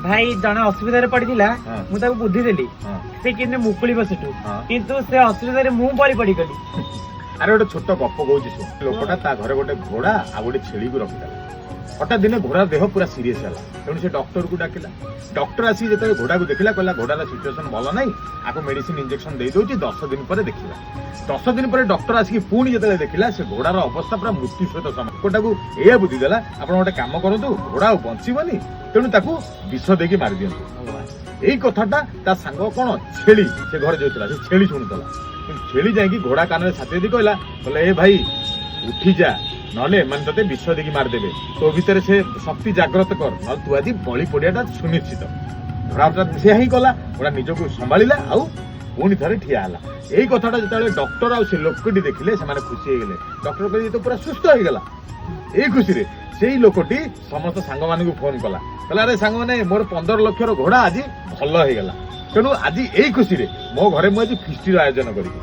ଭାଇ, ଜଣେ ଅସୁବିଧାରେ ପଡିଥିଲା। ମୁଁ ତାକୁ ବୁଦ୍ଧି ଦେଲି, ସେ କେମିତି ମୁକୁଳିବ ସେଠୁ। କିନ୍ତୁ ସେ ଅସୁବିଧାରେ ମୁଁ ବଳି ପଡିଗଲି। ଆରେ, ଗୋଟେ ଛୋଟ ଗପ କହୁଛି, ଶୁଣ। ଲୋକଟା ତା ଘରେ ଗୋଟେ ଘୋଡା ଆଉ ଗୋଟେ ଛେଳିକୁ ରଖିଥିଲା। ହଠାତ୍ ଦିନେ ଘୋଡାର ଦେହ ପୁରା ସିରିୟସ ହେଲା। ତେଣୁ ସେ ଡକ୍ଟରକୁ ଡାକିଲା। ଡକ୍ଟର ଆସିକି ଯେତେବେଳେ ଘୋଡାକୁ ଦେଖିଲା, କହିଲା, "ଘୋଡାର ସିଚୁଏସନ ଭଲ ନାହିଁ। ଆକୁ ମେଡିସିନ ଇଞ୍ଜେକ୍ସନ ଦେଇଦଉଛି, 10 ଦିନ ପରେ ଦେଖିବା।" 10 ଦିନ ପରେ ଡକ୍ଟର ଆସିକି ପୁଣି ଯେତେବେଳେ ଦେଖିଲା, ସେ ଘୋଡାର ଅବସ୍ଥା ପୁରା ମୃତ୍ୟୁ ସହିତ ସମାନ। ଲୋକଟାକୁ ଏଇଆ ବୁଦ୍ଧି ଦେଲା, "ଆପଣ ଗୋଟେ କାମ କରନ୍ତୁ, ଘୋଡା ଆଉ ବଞ୍ଚିବନି, ତେଣୁ ତାକୁ ବିଷ ଦେଇକି ମାରିଦିଅନ୍ତୁ।" ଏଇ କଥାଟା ତା ସାଙ୍ଗ କଣ ଛେଳି, ସେ ଘରେ ଯୋଉ ଥିଲା, ସେ ଛେଳି ଶୁଣୁଥିଲା। କିନ୍ତୁ ଛେଳି ଯାଇକି ଘୋଡା କାନରେ ଛାତି ଦେଇ କହିଲା, କହିଲା, "ଏ ଭାଇ, ଉଠିଯା, ନହେଲେ ଏମାନେ ତତେ ବିଷ ଦେଇକି ମାରିଦେବେ। ତୋ ଭିତରେ ସେ ଶକ୍ତି ଜାଗ୍ରତ କର, ନହେଲେ ତୁ ଆଜି ବଳି ପଡିଆଟା ସୁନିଶ୍ଚିତ।" ଘୋଡା ସେୟା ହିଁ କଲା। ଘୋଡା ନିଜକୁ ସମ୍ଭାଳିଲା ଆଉ ପୁଣି ଥରେ ଠିଆ ହେଲା। ଏଇ କଥାଟା ଯେତେବେଳେ ଡକ୍ଟର ଆଉ ସେ ଲୋକଟି ଦେଖିଲେ, ସେମାନେ ଖୁସି ହେଇଗଲେ। ଡକ୍ଟର କହିଲେ, "ଇଏ ତ ପୁରା ସୁସ୍ଥ ହେଇଗଲା।" ଏଇ ଖୁସିରେ ସେଇ ଲୋକଟି ସମସ୍ତ ସାଙ୍ଗମାନଙ୍କୁ ଫୋନ କଲା। କହିଲା, "ଆରେ ସାଙ୍ଗମାନେ, ମୋର 15 ଲକ୍ଷର ଘୋଡା ଆଜି ଭଲ ହେଇଗଲା। ତେଣୁ ଆଜି ଏଇ ଖୁସିରେ ମୋ ଘରେ ମୁଁ ଆଜି ଫିଷ୍ଟିର ଆୟୋଜନ କରିବି।"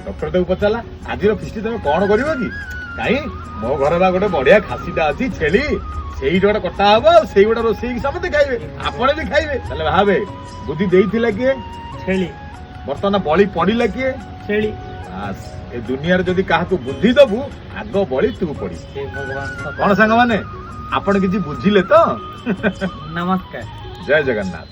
ଡକ୍ଟର ତାକୁ ପଚାରିଲା, "ଆଜିର ଫିଷ୍ଟି ତମେ କଣ କରିବ କି?" "କାଇଁ, ମୋ ଘରେ ବା ଗୋଟେ ବଢିଆ ଖାସିଟା ଅଛି, ଛେଳି, ସେଇଠି ଗୋଟେ କଟା ହବ ଆଉ ସେଇ ଗୋଟେ ରୋଷେଇ ହେଇକି ସମସ୍ତେ ଖାଇବେ, ଆପଣ ବି ଖାଇବେ।" ତାହେଲେ ଭାବେ, ବୁଦ୍ଧି ଦେଇଥିଲା କିଏ? ଛେଳି। ବର୍ତ୍ତମାନ ବଳି ପଡିଲା କିଏ? ଛେଳି। ବାସ୍, ଏ ଦୁନିଆରେ ଯଦି କାହାକୁ ବୁଦ୍ଧି ଦବୁ, ଆଗ ବଳି ତୁ ପଡିବୁ। ହେ ଭଗବାନ, ସତ। କଣ ସାଙ୍ଗମାନେ, ଆପଣ କିଛି ବୁଝିଲେ ତ? ନମସ୍କାର। ଜୟ ଜଗନ୍ନାଥ।